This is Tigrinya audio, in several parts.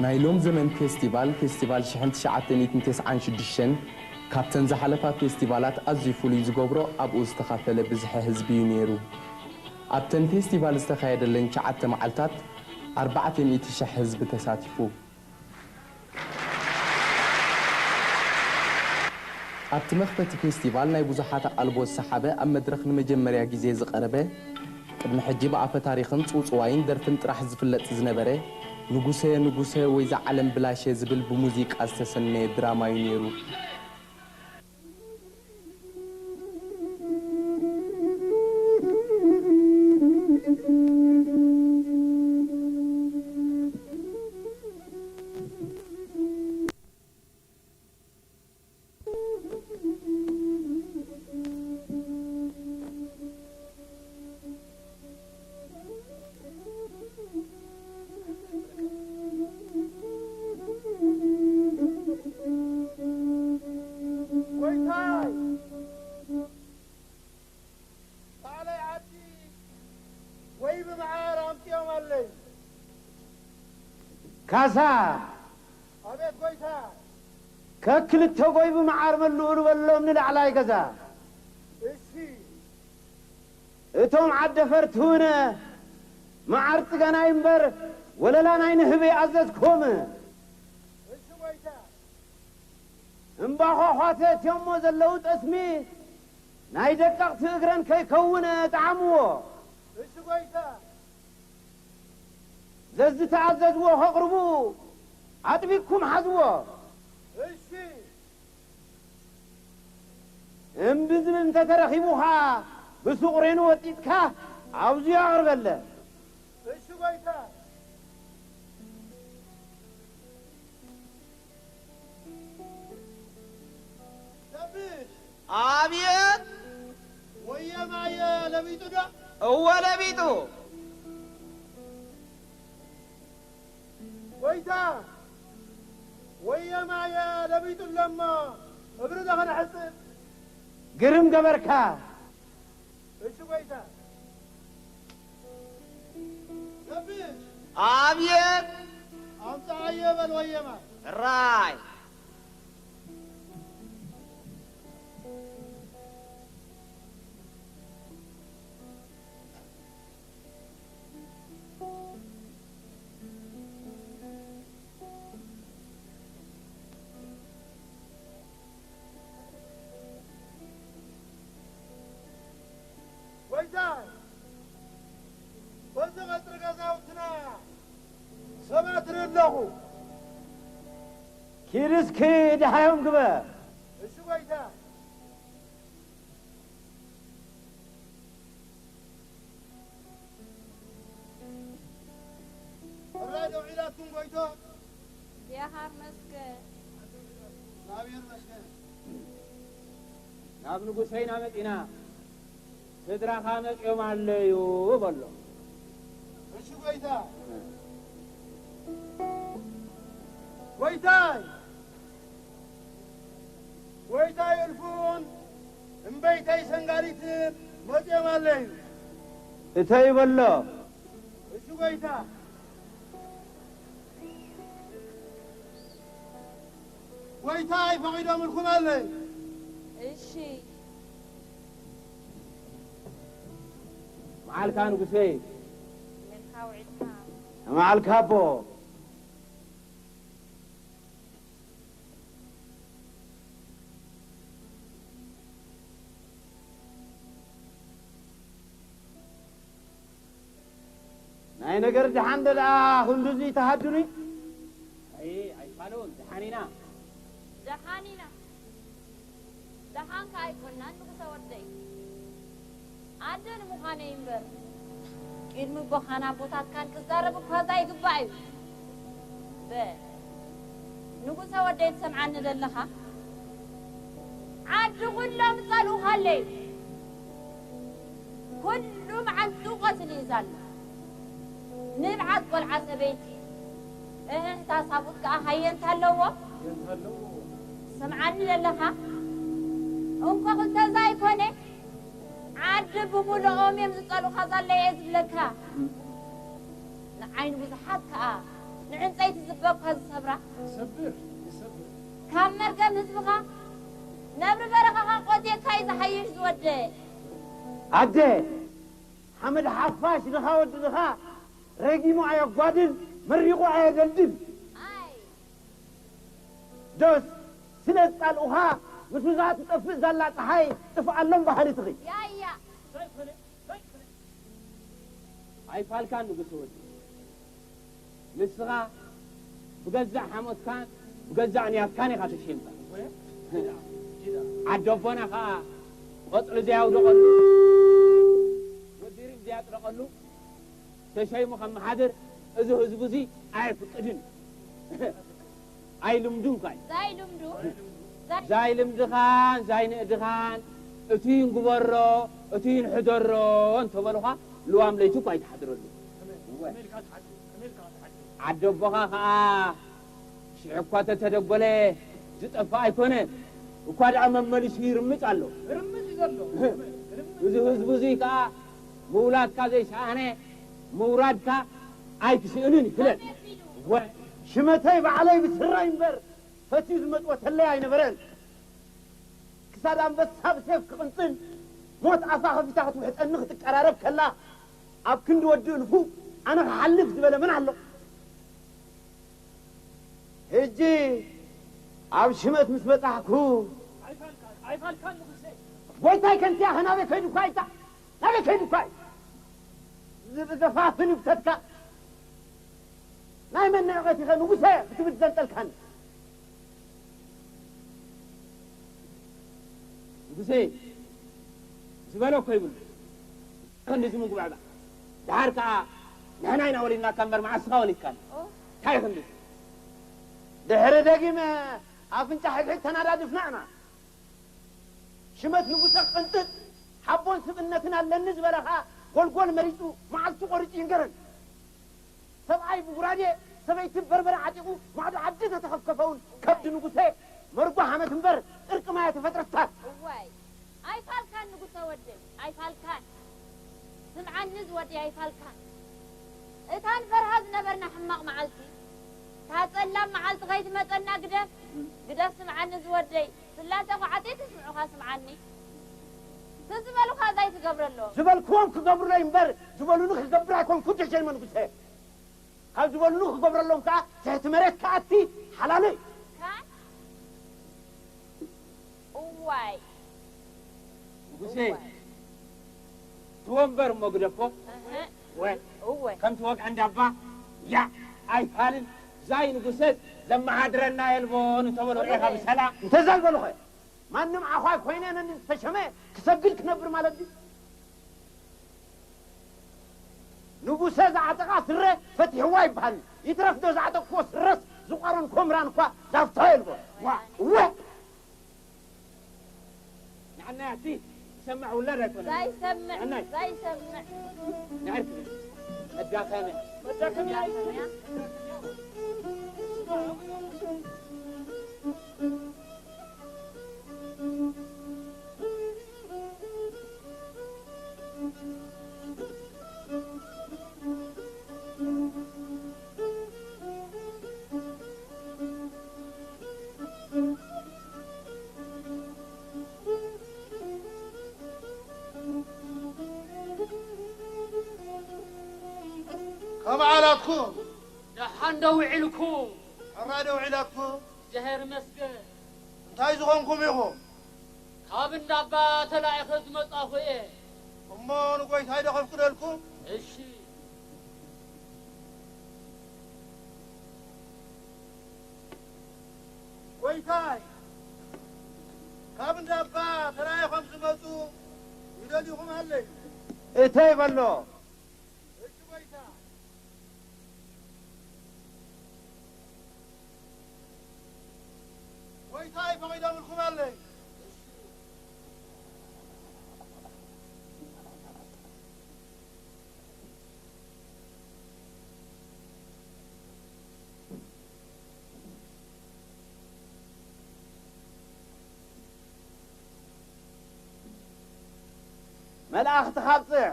ናይ ሎም ዘመን ፌስቲቫል፣ ፌስቲቫል ሽሕን ትሽዓተ ሚእትን ተስዓን ሽዱሽተን፣ ካብተን ዝሓለፋ ፌስቲቫላት ኣዝዩ ፍሉይ ዝገብሮ ኣብኡ ዝተኻፈለ ብዝሒ ህዝቢ እዩ ነይሩ። ኣብተን ፌስቲቫል ዝተኻየደለን ትሽዓተ መዓልታት ኣርባዕተ ሚእቲ ሽሕ ህዝቢ ተሳቲፉ። ኣብቲ መኽፈቲ ፌስቲቫል ናይ ብዙሓት ኣቓልቦ ዝሰሓበ፣ ኣብ መድረኽ ንመጀመርያ ግዜ ዝቐረበ፣ ቅድሚ ሕጂ ብኣፈ ታሪኽን ጽውጽዋይን ደርፍን ጥራሕ ዝፍለጥ ዝነበረ፣ ንጉሰ ንጉሰ ወይ ዝዓለም ብላሸ ዝብል ብሙዚቃ ዝተሰነየ ድራማ እዩ ነይሩ። ጎይታይ! ባዕለይ ዓዲ ወይ ብመዓር ኣምፅኦም ኣለይ። ካሳ! ኣቤት ጎይታ! ከክልተ ጎይ ብመዓር መልኡ ንበሎም ንላዕላይ ገዛ። እሺ። እቶም ዓደ ፈርትውነ መዓር ጽገናይ እምበር ወለላ ናይ ንህቢ ኣዘዝኩም። እሺ ጎይታ። እምባኾ ዃተት እሞ ዘለዉ ጠስሚ ናይ ደቀቕቲ እግረን ከይከውን ጠዓምዎ። እሺ ጎይታ። ዘዝተኣዘዝዎ ከቕርቡ ኣጥቢቅኩም ሓዝዎ። እሺ። እምቢ ዝብል እንተተረኺቡኻ ብሱቕ ሬኑ ወጢጥካ ኣብዙይ ኣቕርበለ። እሺ ጎይታ። ነብሽ። ኣብየት። ወየ ማየ ለቢጡ ዶ? እወ ለቢጡ። ጎይታ፣ ወየ ማየ ለቢጡ ኣለሞ፣ እብሪ ዶ ከነሕጽብ? ግርም ገበርካ። እሺ ጎይታ። ነብሽ። ኣብየት። ኣምጽኣዮ በል ወየ ማይ። ራይ። ጎይታይ፣ በዚ ቀጽሪ ገዛውትና ሰባት እርኢ ኣለኹ። ኪድ እስኪ ደሃዮም ግበር። እሺ ጎይታ። ሕራይ ደው ኢላትኩም ጎይቶ። የሃር መስገን። እግዚኣብሔር ይመስገን። ናብ ንጉሰይና መጺና፣ ስድራኻ መጺኦም ኣለዩ በሎ። እሺ ጎይታ። ጎይታይ፣ ጎይታይ እልፉን እምበይተይ ሰንጋሊትን መጺኦም ኣለዩ። እተይ በሎ። እሺ ጎይታ። ጎይታይ ፈቒዶምልኩም ኣለዩ። እሺ። መዓልካ ንጉሰይ። መንካ ውዒልካ። መዓልካ ኣቦ። ናይ ነገር ደሓን ደኣ ክንዱዚ ተሃዱኒ። ኣይ ኣይፋሉን ደሓን ኢና። ደሓን ኢና። ደሓን ከኣ ኣይኮናን ንጉሰ ወደይ። ኣደ ንምዃነይ እምበር፣ ቅድሚ ኣቦኻን ኣቦታትካን ክዛረብ እኳ ዘይግባእ እዩ። በል፣ ንጉሰ ወደይ ትሰምዓኒ ዘለኻ? ዓዲ ኩሎም ዝጸልኡኻ ኣለዩ። ኩሉ መዓልቲ ቀትሊ እዩ ዛላ። ንብዓት ቆልዓ ሰበይቲ፣ እህህታ ሳቡት ከኣ ሃየንታ ኣለዎ። ስምዓኒ ዘለኻ? እንኮ ክልተ ዘይኮነ፣ ዓዲ ብምልኦም እዮም ዝጸልኡኻ ዘለየ ዝብለካ። ንዓይ ንብዙሓት ከኣ ንዕንጸይቲ ዝበኳ ዝሰብራ። ይሰብር፣ ይሰብር። ካብ መርገም ህዝብኻ ነብሪ በረኻኻ ቆትየካ እዩ ዝሓይሽ ዝወደ። ኣደ፣ ሓመድ ሓፋሽ ድኻ ወዲ ድኻ፣ ረጊሙ ኣየጓድል፣ መሪቑ ኣየደልድል። ኣይ። ዶስ ስለ ዝጻልኡኻ፣ ምስ እዛ ትጠፍእ ዛላ ጸሓይ ጥፍኣሎም በሃሊትኺ። ያያ። ኣይፋልካን ንጉሰ ወዲ። ንስኻ ብገዛእ ሓሞትካን ብገዛእ ንያትካን ኢኻ ተሸይምካ። ዓዲ ኣቦና ኸኣ ቆጽሊ ዘያውደቐሉ፣ ወዲሪም ዘያጥረቐሉ ተሸይሙ ከመሓድር እዚ ህዝቡ እዚ ኣየፍቅድን። ኣይልምዱን ኳይ። ዛይ ልምዱ። ዛይ ዛይ ልምድኻን ዛይ ንእድኻን፣ እቱይ እንግበሮ፣ እቱይ ንሕደሮ እንተበሉኻ፣ ልዋም ለይቱ እኳ ኣይትሓድረሉ። ዓዲ ኣቦኻ ኸዓ ሽሕ እኳ ተተደጎለ ዝጠፍእ ኣይኮነን። እኳ ደኣ መመሊሱ ይርምጽ ኣሎ። ይርምጽ እዩ ዘሎ። እዚ ህዝቡ እዚ ከኣ ምውላድካ ዘይሰኣነ፣ ምውራድካ ኣይትስእንን ይፍለጥ። ወ-፣ ሽመተይ ባዕለይ ብስራይ እምበር፣ ፈትዩ ዝመጽወተለይ ኣይነበረን። ክሳድ ኣንበሳ ብሴፍ ክቕንጽል፣ ሞት ኣፋ ከፊታ ክትውሕጠኒ ክትቀራረብ ከላ፣ ኣብ ክንዲ ወዲ እልፉ ኣነ ክሓልፍ ዝበለ መን ኣሎ? ሕጂ ኣብ ሽመት ምስ በጻሕኩ፣ ኣይፋልካን፣ ኣይፋልካን ንጉሰይ። ጎይታይ ከንቲያ ኸ ናበይ ከይዱ እኳ ኣይታ? ናበይ ከይዱ እኳ እዩ? ዝብገፋፍን ይብተትካ። ናይ መን ንዕቐት ኢኸ ንጉሰ ክትብል ዘንጠልካኒ? ንጉሰ ዝበሎ እኮ ይብሉ። ክንድዚ ምጉብዕባዕ። ደሓር ከኣ ንሕና ኢና ወሊድናካ እምበር መዓስ ኢኻ ወሊድካና? ኦ። እንታይ ክንድዚ? ድሕሪ ደጊመ ኣፍንጫ ሕድሕድ ተናዳድፍና ኢና። ሽመት ንጉሰ ቅንጥጥ ሓቦን ስብእነትን ኣለኒ ዝበለ ኸኣ ጎልጎል መሪጹ መዓልቱ ቆሪጹ ይንገረን። ሰብኣይ ብጉራዴ ሰበይቲ በርበረ ዓጢቑ ማዕዶ ዓዲ ተተኸፍከፈውን ከብዲ ንጉሰ መርጎ ሓመት እምበር ጥርቂ ማይ ኣይተፈጥረታን። እዋይ፣ ኣይፋልካን ንጉሰ ወደይ፣ ኣይፋልካን። ስምዓኒ ዝወደይ ኣይፋልካን። እታ ንፈርሃ ዝነበርና ሕማቕ መዓልቲ፣ እታ ጸላም መዓልቲ ከይትመጸና ግደፍ፣ ግደፍ ስምዓኒ ዝወደይ። ስላሴ ኳዓተይ ትስምዑኻ ስምዓኒ። እቲ ዝበሉኻ እንታይ ትገብረሎም? ዝበልክዎም ክገብሩለይ እምበር፣ ዝበሉኒ ክገብር ኣይኮንኩ ተሸይመ ንጉሰ። ካብ ዝበሉኒ ክገብረሎም ከኣ ትሕቲ መሬት ክኣቲ ሓላለይ። ካን? እዋይ። ንጉሰ፣ እዋይ። እቲ ወንበር እሞ ግደፎ። እህ። ወ-፣ እወ። ከምቲ ወግዒ እንዳባ፣ ያ፣ ኣይፋልን፣ ዛይ ንጉሰ ዘመሓድረና የልቦን እንተበሎ ርኤኻ ብሰላም። እንተዘልበልኸ፣ ማንም ዓዃይ ኮይነ ነኒ ዝተሸመ ክሰግድ ክነብር ማለት ድዩ? ንጉሰ ዝዓጠቓ ስረ ፈቲሕዋ ይበሃል። ይትረፍ ዶ ዝዓጠቕክዎ ስረስ ዝቋረንክዎ ምራን እኳ ዛፍታ የልቦን። ዋ፣ እወ። ንዓናይ ኣቲ ዝሰምዕ ውላድ ኣይኮነን። ዛይሰምዕ፣ ንዓናይ። ዛይሰምዕ። ንዓርኪ መዳኸምያ። መዳኸምያ። ከመይ ኣላትኩም? ደሓን ዶ ውዒልኩም? ሕራይ ዶ ውዒላትኩም? ጀሄር መስገን። እንታይ ዝኾንኩም ኢኹም? ካብ እንዳባ ተላኢኸ ዝመጻኹ እየ። እሞ ንጎይታይ ዶ ከፍቅደልኩም? እሺ። ጎይታይ፣ ካብ እንዳባ ተላኢኸም ዝመጹ ይደልዩኹም ኣለዩ። እተይ በሎ። እሺ ጎይታ። ጎይታይ ፈቒዶምልኩም ኣለይ። መላእኽቲ ካብጽሕ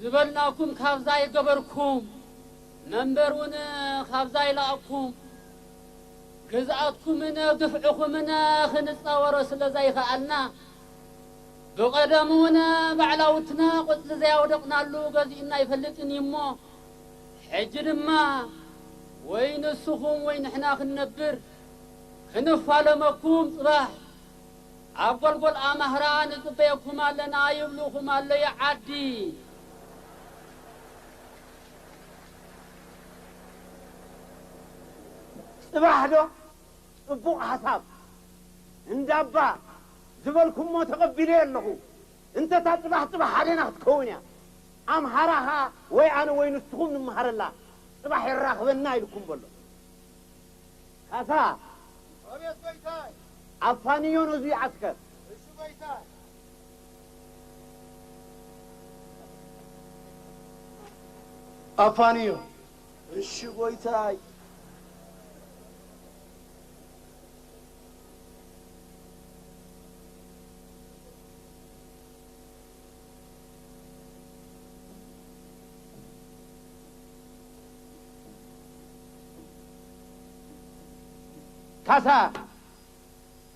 ዝበልናኩም ካብዛ ይገበርኩም። መንበር እውን ካብዛ ይላእኩም፣ ግዝኣትኩምን ግፍዕኹምን ክንጻወሮ ስለ ዘይከኣልና፣ ብቐደም እውን ባዕላውትና ቁጽሊ ዘያወደቕናሉ ገዚኡና ኣይፈልጥን እዩ እሞ፣ ሕጂ ድማ ወይ ንስኹም ወይ ንሕና ክንነብር ክንፋለመኩም ጽባሕ ኣብ ጎልጎል ኣማህራ ንጽበየኩም ኣለና ይብሉኹም ኣለዩ ዓዲ። ጽባሕ ዶ? ጽቡቕ ሓሳብ። እንዳባ ዝበልኩሞ ተቐቢለዮ ኣለኹ። እንተ እታ ጽባሕ ጽባሕ ሓደና ክትከውን እያ። ኣምሓራ ኸኣ ወይ ኣነ ወይ ንስኹም ንመሃረላ። ጽባሕ የራኽበና ኢልኩም በሎ። ካሳ። ኣቤት ጎይታይ። ኣፋንዮ ነዙ ይዓስከር። እሺ ጎይታይ። ኣፋንዮ። እሺ ጎይታይ። ካሳ።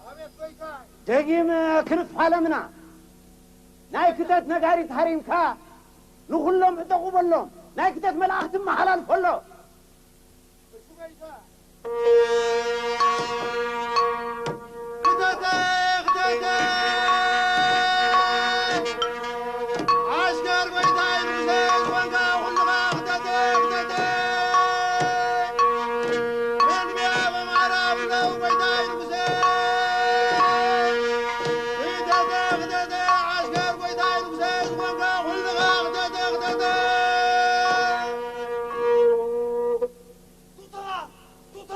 ኣቤት ጎይታይ። ደጊም ክንፋለምና። ናይ ክተት ነጋሪት ሃሪምካ ንኹሎም ዕጠቑ በሎም። ናይ ክተት መልኣኽቲ መሓላልፈሎ። እሺ ጎይታይ። ክተተ፣ ክተተ። ዓስከር ጎይታይ ንጉሰ ዝኾንካ ኩልኻ ክተተ፣ ክተተ። ህልምያ በማራ ብለው ጎይታይ ንጉሰ። ክተተ፣ ክተተ። ዓስከር ጎይታይ ንጉሰ ዝኾንካ ኩልኻ ክተተ፣ ክተተ። ቱታ! ቱታ!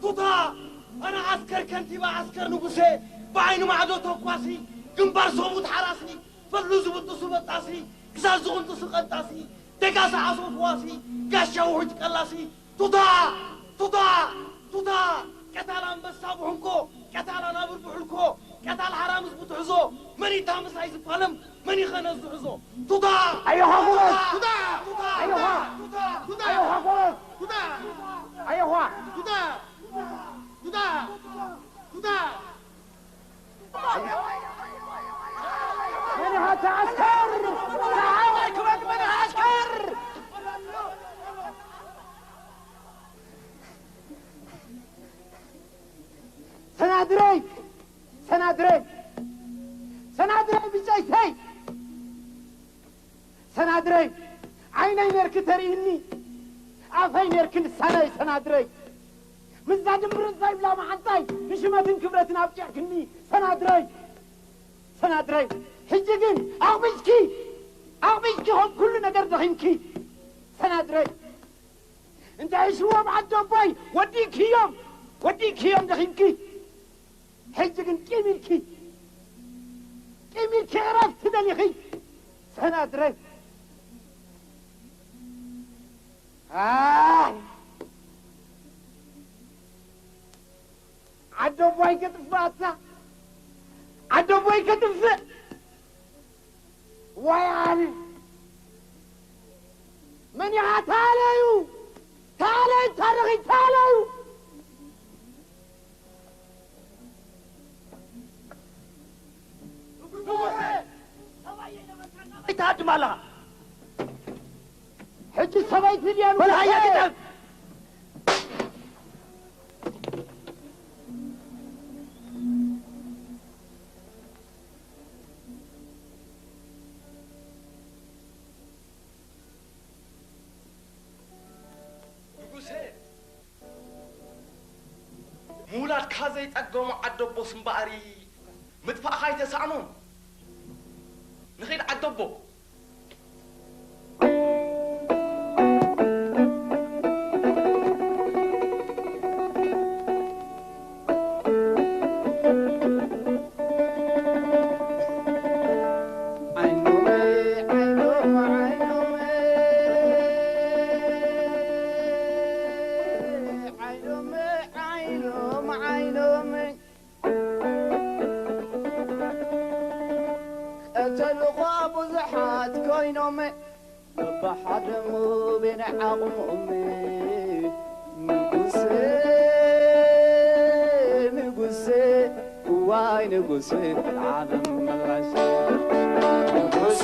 ቱታ! ኣነ ዓስከር ከንቲባ ዓስከር ንጉሴ፣ ብዓይኒ ማዕዶ ተኳሲ፣ ግንባር ሰቡት ሓራሲ፣ ፈሉ ዝብጥሱ በጣሲ፣ ክሳብ ዝቕንጥሱ ቀጣሲ፣ ደጋሲ ዓሶ ፍዋሲ፣ ጋሻ ውሑጅ ቀላሲ፣ ቱታ! ቱታ! ቱታ! ቀታል ኣንበሳ ብሕንኮ፣ ቀታል ኣናብር ብሕልኮ፣ ቀታል ሓራምዝ ብትሕዞ፣ መን ይታምስ ኣይዝፋለም፣ መን ይኸነ ዝሕዞ? ቱታ! ኣዮኻ ጎበዝ! ቱታ! ቱታ! ኣዮኻ! ቱታ! ቱታ! ኣዮኻ ጎበዝ! ቱታ! ኣዮኻ! ቱታ! ቱታ! ቱታ! መን ኢኻ እታ ዓስከር? ሰሓቕ ኣይክበድ መን ኢኻ ዓስከር? ሰናድረይ! ሰናድረይ! ሰናድረይ ብጨይተይ! ሰናድረይ! ዓይነይ ነርኪ ተርእይኒ፣ ኣፈይ ነርኪ ልሳነይ ሰናድረይ! ምስዛ ድምብርጽ ዘይብላ መዓንጣይ ንሽመትን ክብረትን ኣብቂዕክኒ ሰናድረይ! ሰናድረይ! ሕጂ ግን ኣቕቢጽኪ! ኣቕቢጽኪ ከም ኩሉ ነገር ደኺምኪ ሰናድረይ! እንተ ሕሽዎም ዓዲ ኣቦይ ወዲእክዮም፣ ወዲእክዮም ደኺምኪ። ሕጂ ግን ቂም ኢልኪ፣ ቂም ኢልኪ ዕረፍቲ ደሊኺ ሰናድረይ። ኣይ! ዓዲ ኣቦይ ከጥፍኣታ፣ ዓዲ ኣቦይ ከጥፍእ። ዋይ ኣነ! መን ኢኻ? ተኣለዩ! ተኣለዩ! ታሪኸይ ተኣለዩ! ኣይትሃድም ኣለኻ። ሕጂ ሰበይቲ ድያ በል ሃያ ንጉሰ? ግጠም። ንጉሰ፣ ምውላድካ ዘይጸገሙ ዓደቦስ እምበኣሪ ምጥፋእኻ ኣይተሳእኖን። ንኺድ ዓደቦ። ቀተልኳ ብዙሓት ኮይኖም፣ ብሓደ ሙቤ ናይ ዓቕሞም ንጉሰ፣ ንጉሰ፣ ዋይ ንጉሰ፣ ዓለም መላሽ ንጉሰ።